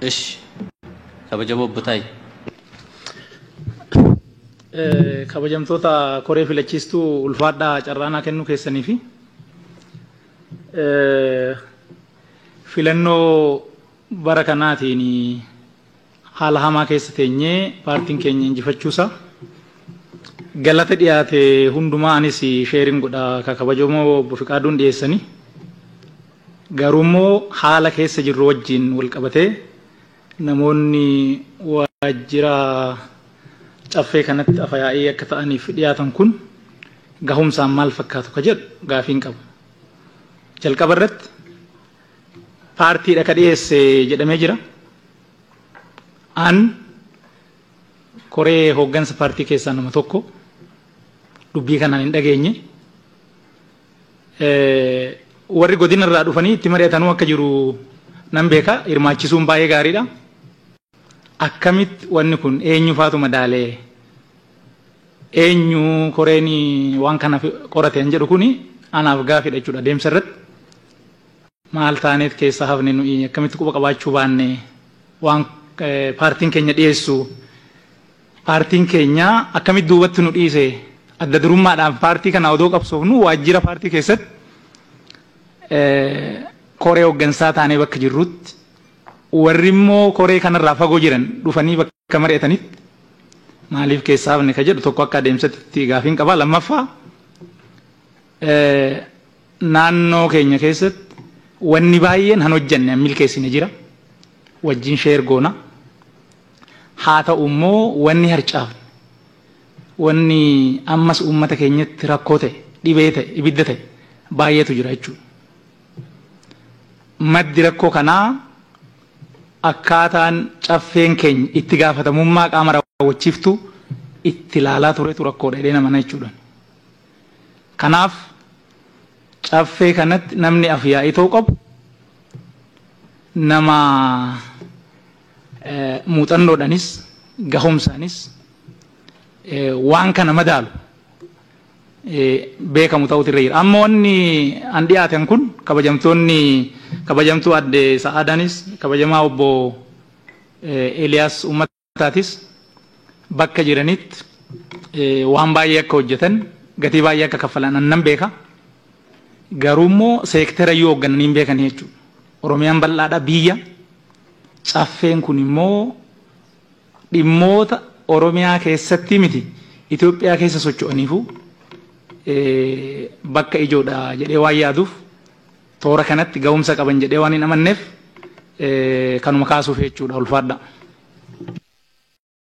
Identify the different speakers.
Speaker 1: Ishi kabajamoo obbo Taayye.
Speaker 2: Kabajamtoota koree filachiistuu, ulfaadhaa carraanaa kennuu keessanii fi filannoo bara kanaatiin haala hamaa keessa teenyee paartiin keenya injifachuusaa galata dhiyaate hundumaa anis sheeriin godha ka kabajamoo obbo Fiqaaduun dhiyeessanii, garuu immoo haala keessa jirru wajjin wal qabatee namoonni waajjira caffee kanatti afayaa'ii akka ta'aniif dhiyaatan kun gahumsaan maal fakkaatu ka jedhu gaafiin qabu. Jalqaba irratti paartiidha ka dhiyeesse jedhamee jira. An koree hooggansa paartii keessaa nama tokko, dubbii kanaan hin dhageenye. Warri godina irraa dhufanii itti mari'atanuu akka jiru nan beeka, hirmaachisuun baay'ee gaariidha. Akkamitti wanni kun, eenyu faatu madaalee, eenyu koreen waan kana qorate hin jedhu kuni anaaf gaafidha jechuudha deemsa irratti. Maal taaneet keessaa hafne nuyi? Akkamitti quba qabaachuu baanne waan paartiin keenya dhiyeessu? Paartiin keenya akkamitti duubatti nu dhiise? Adda durummaadhaan paartii kana odoo qabsoofnu waajjira paartii keessatti koree hooggansaa taanee bakka jirrutti, warri immoo koree kanarraa fagoo jiran dhufanii bakka mari'atanitti maaliif keessaa hafne ka jedhu tokko akka adeemsatti gaafiin qaba. Lammaffaa, naannoo keenya keessatti wanni baay'een han hojjenne han milkeessine jira. Wajjin share goona. Haa ta'u immoo wanni harcaafne, wanni ammas uummata keenyatti rakkoo ta'e, dhibee ta'e, ibidda ta'e baay'eetu jira jechuudha. Maddi rakkoo kanaa akkaataan caffeen keenya itti gaafatamummaa qaama raawwachiiftu itti ilaalaa turetu rakkoodha jedhee namana jechuudha. Kanaaf caffee kanatti namni afyaa'ii ta'uu qabu nama muuxannoodhaanis gahumsaanis waan kana madaalu beekamu ta'utu irra jira. Amma wanni an dhiyaatan kun, kabajamtoonni, kabajamtuu adde Sa'aadaanis, kabajamaa obbo Eeliyaas Ummataatis bakka jiranitti waan baay'ee akka hojjetan, gatii baay'ee akka kaffalan nan beeka. Garuu immoo seektera yoo hooggananii hin beekan jechuudha. Oromiyaan bal'aadha biyya. Caffeen kun immoo dhimmoota Oromiyaa keessatti miti, Itoophiyaa keessa socho'aniifu bakka ijoodha jedhee waan yaaduuf, toora kanatti ga'umsa qaban jedhee waan hin amanneef kanuma kaasuuf jechuudha. Ulfaadha.